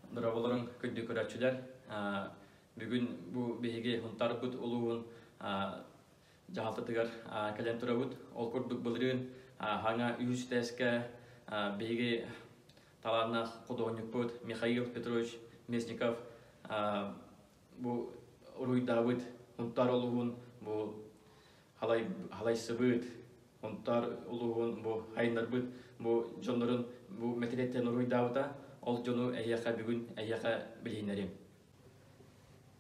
Дорооболоруҥ, күндү көрөөччүлэр! Бүгүн бу биһиги Һунтаарбыт улууһун дьаһалтатыгар кэлэн турабыт. Ол курдук былырыын хаҥа үһүс этээскэ биһиги талааннаах худуоһунньукпут Михаил Петрович Местников бу уруйдаабыт Һунтаар улууһун бу халайсыбыт, Һунтаар улууһун бу хайыннарбыт бу дьоннорун бу мэтириэттэн уруйдаабыта. Ол дьону эһиэхэ бүгүн эһиэхэ билиһиннэриэм.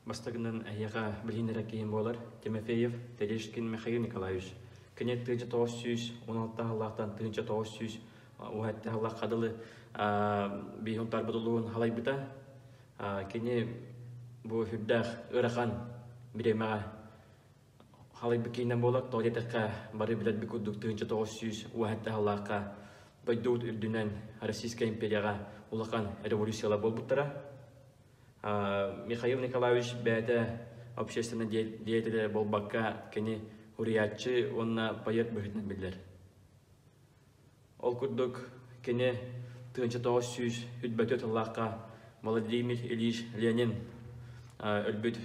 Бастакынан эһиэхэ билиһиннэрэр киһим буолар Тимофеев Терешкин Михаил Николаевич. Кини 1916 сыллаахтан 1917 сыллаахха дылы биир Һунтаарбыт улууһун халайбыта. Кини бу сүрдээх ыарахан бириэмэҕэ халыйбыт киинэн буолар. Тоҕо диэтэххэ, бары билэрбит курдук 1917 сыллаахха дойдубут үрдүнэн Российскай империяҕа улахан революциялар буолбуттара. Михаил Николаевич бэйэтэ общественнай деятелэ буолбакка, кини суруйааччы уонна поэт быһыытынан биллэр. Ол курдук, кини 1924 сыллаахха Владимир Ильич Ленин өлбүт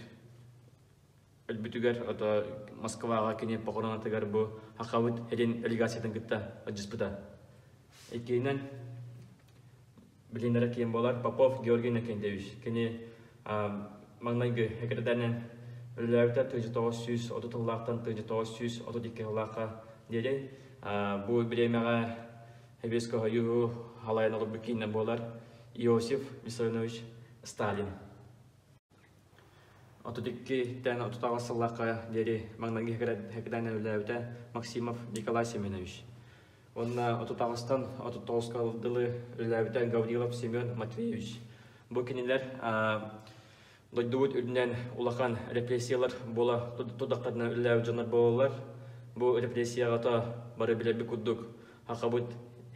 өлбүтүгэр ото Москваҕа кини похоронатыгар бу Хахабыт Хелин делегациятын кытта ыдьыспыта. Иккиһинэн билинэрэ киэн буолар Попов Георгий Иннокентьевич. Кини маҥнайгы секретарынан үлэлээбитэ 1930 сыллаахтан 1932 сыллаахха диэри. Бу бириэмэҕэ Сэбиэскэй Союһу халайан олорбут кииннэн буолар Иосиф Виссарионович Сталин. 32-тэн 38 сыллаахха диэри маҥнайгы секретарынан үлэлээбитэ Максимов Николай Семенович. Уонна 38-тан 39-ка дылы үлэлээбитэ Гаврилов Семен Матвеевич. Бу кинилэр дойдубут үрдүнэн улахан репрессиялар буола турдахтарына үлэлээбит дьоннор буолаллар. Бу репрессияҕа то бары билэрбит курдук Хахабыт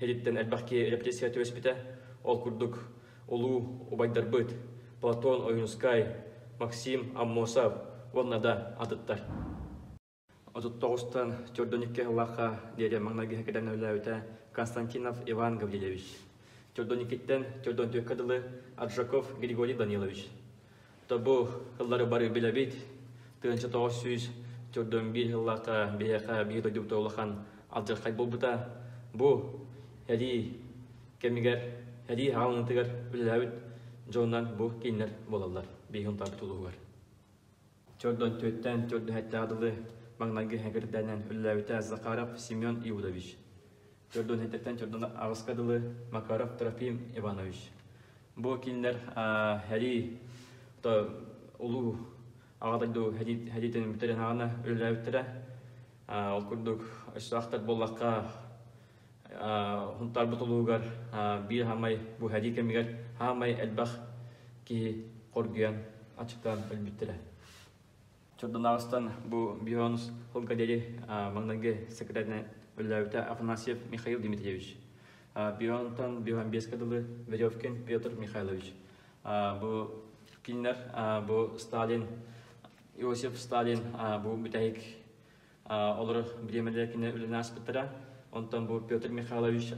һириттэн элбэх киһи репрессия түбэспитэ. Ол курдук улуу убайдарбыт Платон Ойуунускай, Максим Аммосов уонна да атыттар. 39-тан 42 сыллаахха диэри маҥнайгы кэлэн үлэлээбитэ Константинов Иван Гаврильевич. 42-ттэн 44-кэ дылы Аржаков Григорий Данилович. То бу сыллары бары билэбит. 1941 сыллаахха биһиэхэ биир дойдубут улахан алдьархай буолбута. Бу сэрии кэмигэр сэрии хаалынытыгар үлэлээбит дьонунан бу кинилэр буолаллар биһиги Һунтаарбыт улууһугар. Чордон түөттэн чордуһэттээх дылы маҥнайгы сэкирэтээринэн үлэлээбитэ Захаров Семен Иудович. Чордон сэттэтэн чордон аҕыска дылы Макаров Трофим Иванович. Бу кинилэр сэрии улуу Аҕа дойду сэриитин бүтэрин аҕана үлэлээбиттэрэ. Ол курдук өстөөхтөр буоллахха Һунтаарбыт улууһугар биир хаамай бу сэрии кэмигэр хаамай элбэх киһи хоргуйан аччыктаан өлбүттэрэ. Чордонааҕыстан бу Бионус сылга диэри маҥнайгы секретарынан үлэлээбитэ Афанасьев Михаил Дмитриевич. Бионтан Бион биэскэ дылы Веревкин Петр Михайлович. Бу кинилэр бу Сталин, Иосиф Сталин бу бүтэһик олорор бириэмэлэр кини үлэни ааспыттара. Онтон бу Петр Михайлович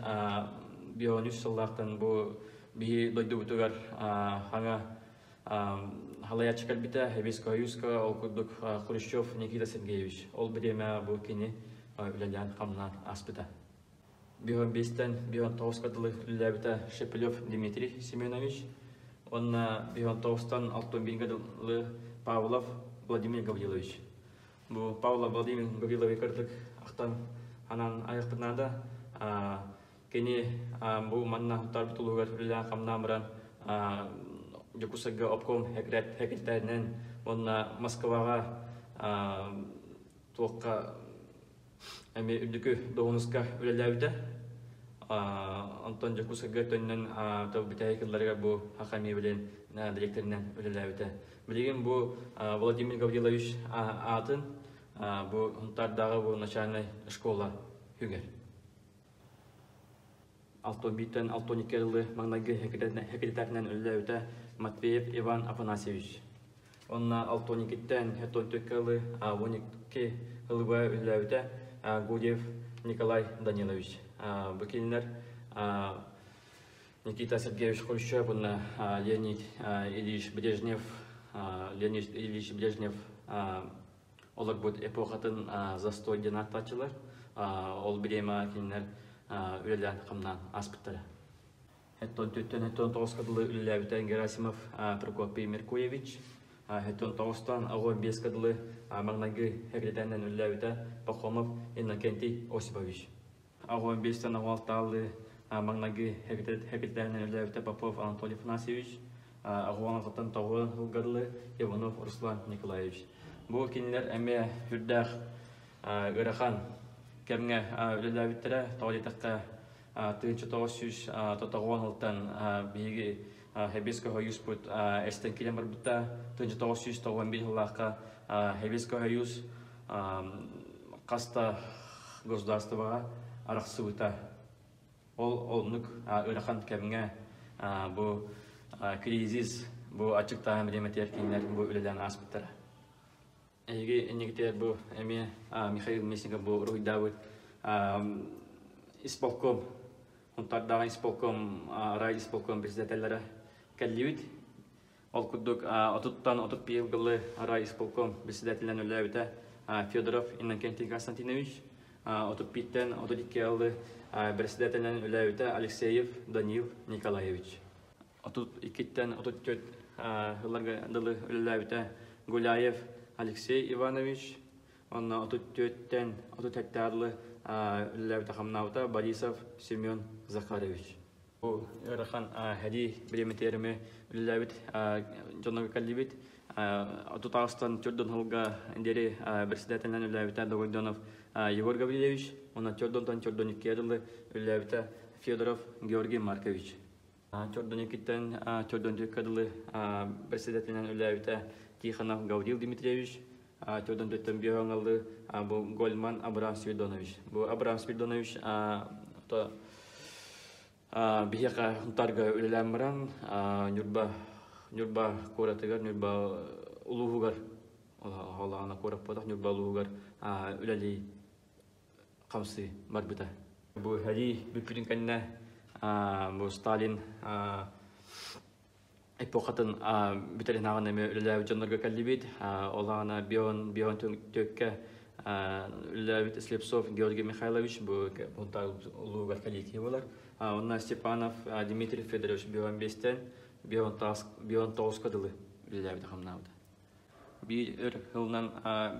Бионүс сыллаахтан бу биһи дойдубутугар хаҥа халайааччы кэлбитэ Сэбиэскэй Союзка, ол курдук Хрущев Никита Сергеевич. Ол бириэмэ бу кини үлэлээн хамнаан ааспыта. Биһон биэстэн биһон тоҕуска дылы үлэлээбитэ Шепелев Дмитрий Семенович уонна биһон тоҕустан алтан бииргэ дылы Павлов Владимир Гаврилович. Бу Павлов Владимир Гаврилович кырдык ахтан анаан айахпыт наада. Кини бу манна Һунтаарбыт улууһугар үлэлээн-хамнаан баран Дьокуускайга обком сэкирэтээринэн уонна Москваҕа туохха эмиэ үрдүкү дуоһунаска үлэлээбитэ. Онтон Дьокуускайга төннөн бүтэһик сылларыгар бу Саха мебелин дириэктэринэн үлэлээбитэ. Билигин бу Владимир Гаврилович аатын бу Һунтаардааҕы бу начальнай школа үгэр. Алтон бииртэн алтон икки дылы маҥнайгы секретарынан үлэлээбитэ Матвеев Иван Афанасьевич. Онно алтон иккиттэн 72 ылы 12 ылыба үлэлээбитэ. Гурьев Николай Данилович. Бу кинилэр Никита Сергеевич Хрущев уонна Леонид Ильич Брежнев Леонид Ильич Брежнев олорбут эпохатын застой диэн ааттааччылар. Ол бириэмэ кинилэр үлэлээн-хамнаан ааспыттара. Хэттон төттөн тоҕуска дылы үлэлээбитэ Герасимов Прокопий Меркуевич. Хэттон тоҕустан оҕо биэскэ дылы маҥнайгы секретарынан үлэлээбитэ Пахомов Иннокентий Осипович. Оҕо биэстэн оҕо алтаалыы маҥнайгы секретарынан үлэлээбитэ Попов Анатолий Афанасьевич. Оҕо тоҕуон сылга дылы Иванов Руслан Николаевич. Бу кинилэр эмиэ үрдээх ыарахан кэмҥэ үлэлээбиттэрэ. Тоҕо диэтэххэ, 1990 сылтан биһиги Хэбиэскэ Союзпут эстэн киирэн барбыта. 1991 сыллаахха Хэбиэскэ Союз хаста государствоҕа арахсыбыта. Ол оннук ыарахан кэмҥэ бу кризис, бу аччыктааһын бириэмэтигэр кинилэр бу үлэлээн ааспыттара. Эһиги иннигитигэр бу эмиэ Михаил Местников бу уруһуйдаабыт исполком, Хунтардааҕы исполком, рай исполком председателлэрэ кэллибит. Ол курдук отуттан 31 дылы рай исполком председателинэн үлэлээбитэ Федоров Иннокентий Константинович, 31-тэн 32 дылы председателинэн үлэлээбитэ Алексеев Даниил Николаевич. 32-ттэн 34 сылларга дылы үлэлээбитэ Гуляев Алексей Иванович, онно 34-тэн 37 дылы үлэлээбитэ хамнаабыта Борисов Семен Захарович. Бу ыарахан сэрии бириэмэтигэр үлэлээбит дьоннорго кэллибит. 38-тан төрдөн сылга диэри председателинэн үлэлээбитэ Догойдонов Егор Гаврильевич, уонна төрдөнтөн төрдөн иккигэ дылы үлэлээбитэ Федоров Георгий Маркович. Чордонекиттэн Чордонтүккэ дылы председателинэн үлэлээбитэ Тихонов Гаврил Дмитриевич, Чордонтүттэн Биоҥаллы бу Гольман Абрам Спиридонович. Бу Абрам Спиридонович то биһиэхэ Хунтарга үлэлээн баран Ньурба Ньурба куоратыгар Ньурба улууһугар холоона куораппатах Ньурба улууһугар үлэлии хамсыы барбыта. Бу сэрии бүппүтүн кэннэ бу Сталин эпохатын бүтэрин аҕын эмиэ үлэлээбит дьоннорго кэллибит. Ол аҕына Бион Бион Төккэ үлэлээбит Слепцов Георгий Михайлович бу Бунтаар улуугар кэлии буолар. Онно Степанов Дмитрий Федорович Бион биэстэн Бион тоҕуска дылы үлэлээбит хамнаабыта. Биир өр сылынан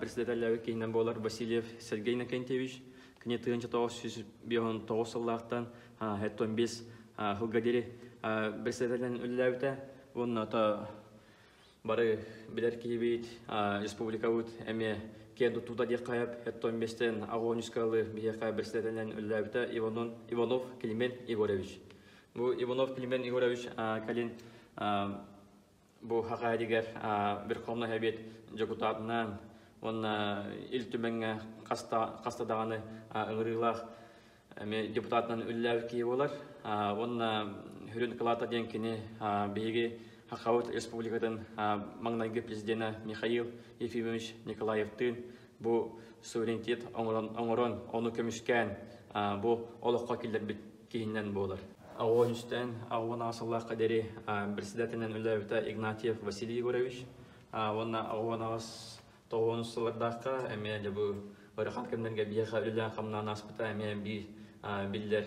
председателлээбит киһинэн буолар Васильев Сергей Иннокентьевич. Кини 1959 сыллаахтан 75 сылга диэри председателинэн үлэлээбитэ. Уонна то бары билэр киһибит, республикабыт эмиэ киэн туттуута диэххэ сөп. 75-тэн Аҕонюскалы биһиэхэ председателинэн үлэлээбитэ Иванов Климент Егорович. Бу Иванов Климент Егорович кэлин бу Хахаайдыгар Верховнай Совет дьокутаатынан уонна Ил Түмэҥҥэ хаста даҕаны ыҥырыылаах эмиэ депутатынан үлэлээбит киһи буолар. Уонна Хүрүн Кылаата диэн кини биһиги Хахабыт Республикатын маҥнайгы президенэ Михаил Ефимович Николаевтыын бу суверенитет оҥорон, ону көмүскээн бу олоххо киллэрбит киһинэн буолар. Оҕо үстэн 18 сыллаахха диэри председателинэн үлэлээбитэ Игнатьев Василий Егорович уонна 18 тоҕуонус сыллардаахха эмиэ дьэ бу ыарахан кэмнэргэ биһиэхэ үлэлээн-хамнаан ааспыта эмиэ биир биллэр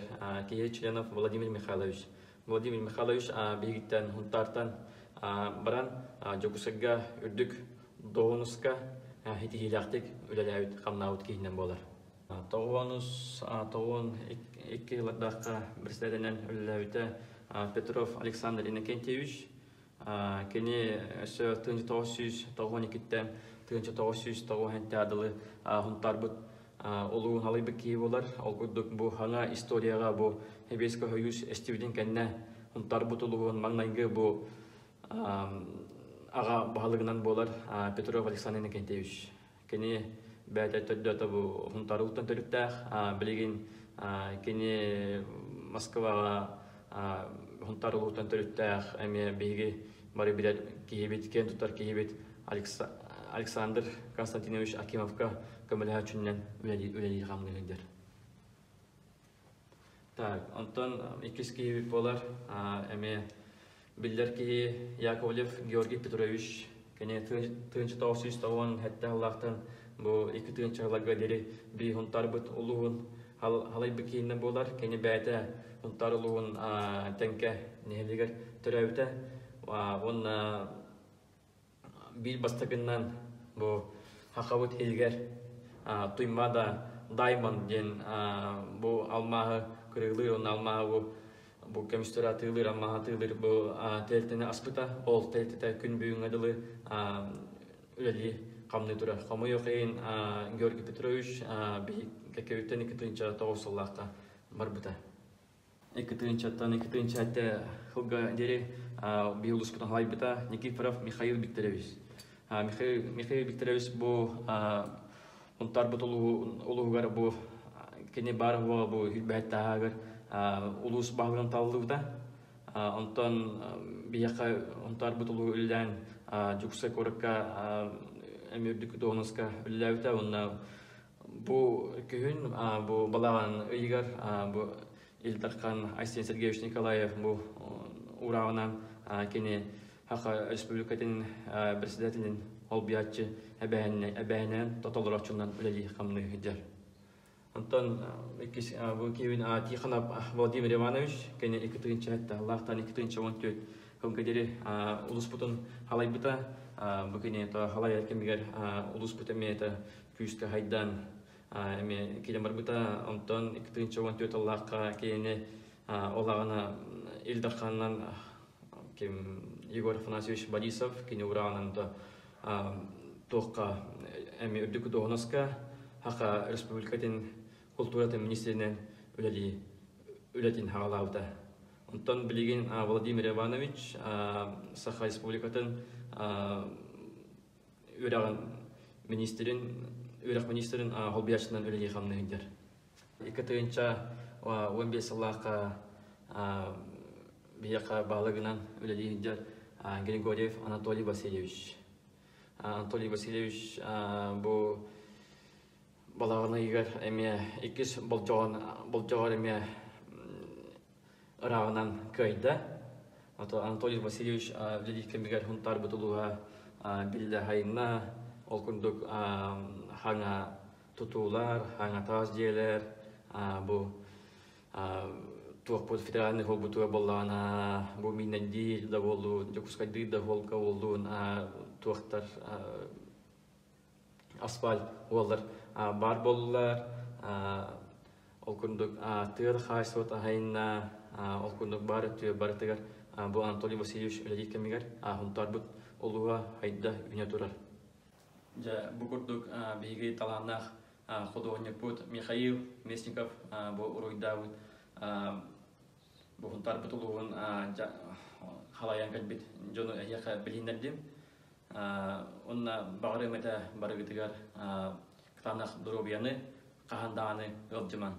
киһи Членов Владимир Михайлович. Владимир Михайлович биһигиттэн Хунтаартан баран Дьокуускайга үрдүк дуоһунаска ситиһиилээхтик үлэлээбит хамнаабыт киһинэн буолар. Тоҕуонус тоҕуон икки сыллардаахха председателинэн үлэлээбитэ Петров Александр Иннокентьевич. Кини өссө 1992-ттэн 1990 дылы Хунтаарбыт улуун халыйбыт киһи буолар. Ол курдук бу хаҥа историяҕа бу Сэбиэскэй Союз эстибитин кэннэ Хунтаарбыт улууһун маҥнайгы бу аҕа баһылыгынан буолар Петров Александр Иннокентьевич. Кини бэйэтэ төрдөөтө бу Хунтаарыттан төрүттээх. Билигин кини Москваҕа Хунтаар улууһуттан төрүттээх эмиэ биһиги бары билэр киһибит, киэн туттар киһибит Александр Константинович Акимовка көмөлөһөөччүнэн үлэлиир хамныы сылдьар. Так, онтон иккис киһи буолар эмиэ биллэр киһи Яковлев Георгий Петрович. Кини 1997 сыллаахтан бу 2 сылларга диэри биир Хунтаарбыт улууһун халайбыт киһинэн буолар. Кини бэйэтэ Хунтаар улууһун Тэҥкэ нэһилиэгэр төрөөбүтэ. Уонна биир бастакыннан бу Хахабыт иһигэр Туймаада Даймонд диэн бу алмааһы кырыылыыр уонна алмааһы бу бу көмүстэр атыылыыр, алмааһы атыылыыр бу тэрилтэни аспыта. Ол тэрилтэтэ күн бүгүҥҥэ дылы үлэлии хамныы турар. Хомойуох иһин Георгий Петрович биһи кэккэбиттэн 2 9 сыллаахха барбыта. 2 тыһыынчаттан 2 тыһыынча сылга диэри биһи улууспутун халайбыта Никифоров Михаил Викторович. Михаил Викторович бу Унтарбыт улууһугар бу кини баар буола бу Хүлбэһит тааһыгар улуус баһылыгын талыллыбыта. Онтон биһиэхэ Унтарбыт улууһу үлэлээн Дьокуускай куоракка эмиэ үрдүк дуоһунаска үлэлээбитэ уонна бу күһүн бу балаҕан ыйыгар бу Ил Дархан Айсен Сергеевич Николаев бу уурааҕынан кини Саха Республикатын председателин холбуйааччы эбэһинэн толорооччунан үлэлии хамныы сылдьар. Онтон иккис бу киһибин Тихонов Владимир Иванович кини 2 тыһыынча 2 тыһыынча 14 сылга диэри улууспутун халайбыта. Бу кини халайар кэмигэр улууспут эмиэ күүскэ хайдан эмиэ киирэн барбыта. Онтон 2 тыһыынча 14 сыллаахха кинини ол аҕана Ил Дарханынан ким Егор Афанасьевич Борисов кини урааҕынан да туохха эми үрдүк дуоһунаска Саха Республикатын култууратын министринэн үлэлии үлэтин хаҕалаабыта. Онтон билигин Владимир Иванович Саха Республикатын үөрэҕин министрин үөрэх министрин холбуйааччытынан үлэлии хамныы сылдьар. 2 тыһыынча 15 сыллаахха биһиэхэ баһылыгынан үлэлии сылдьар Григорьев Анатолий Васильевич. Анатолий Васильевич бу балаҕан ыйыгар эмиэ иккис болдьоҕор эмиэ ырааҕынан кыайда. Анатолий Васильевич үлэлиир кэмигэр Хунтаарбыт улууһа биллэ хайынна. Ол курдук хаҥа тутуулар, хаҥа таас дьиэлэр, бу туохпут федеральный холбутуга буоллаҕына бу Миинэндиир да буоллун, Дьокуускайдыыр да холка буоллун туохтар асфальт уоллар баар буоллулар. Ол курдук тыа хаһаайыстыбата аһайынна, ол курдук баар өттүгэр барытыгар бу Анатолий Васильевич үлэлиир кэмигэр Хонтаарбыт улууһа хайда үүнэ турар. Дьэ, бу курдук биһиги талааннаах худуоһунньукпут Михаил Местников бу уруйдаабыт бу Хонтаарбыт улууһун халайан кэлбит дьону эһиэхэ билиһиннэрдим. Уонна баҕарыам этэ барыгытыгар кытаанах доруобуйаны, хаһан даҕаны ыалдьымаҥ.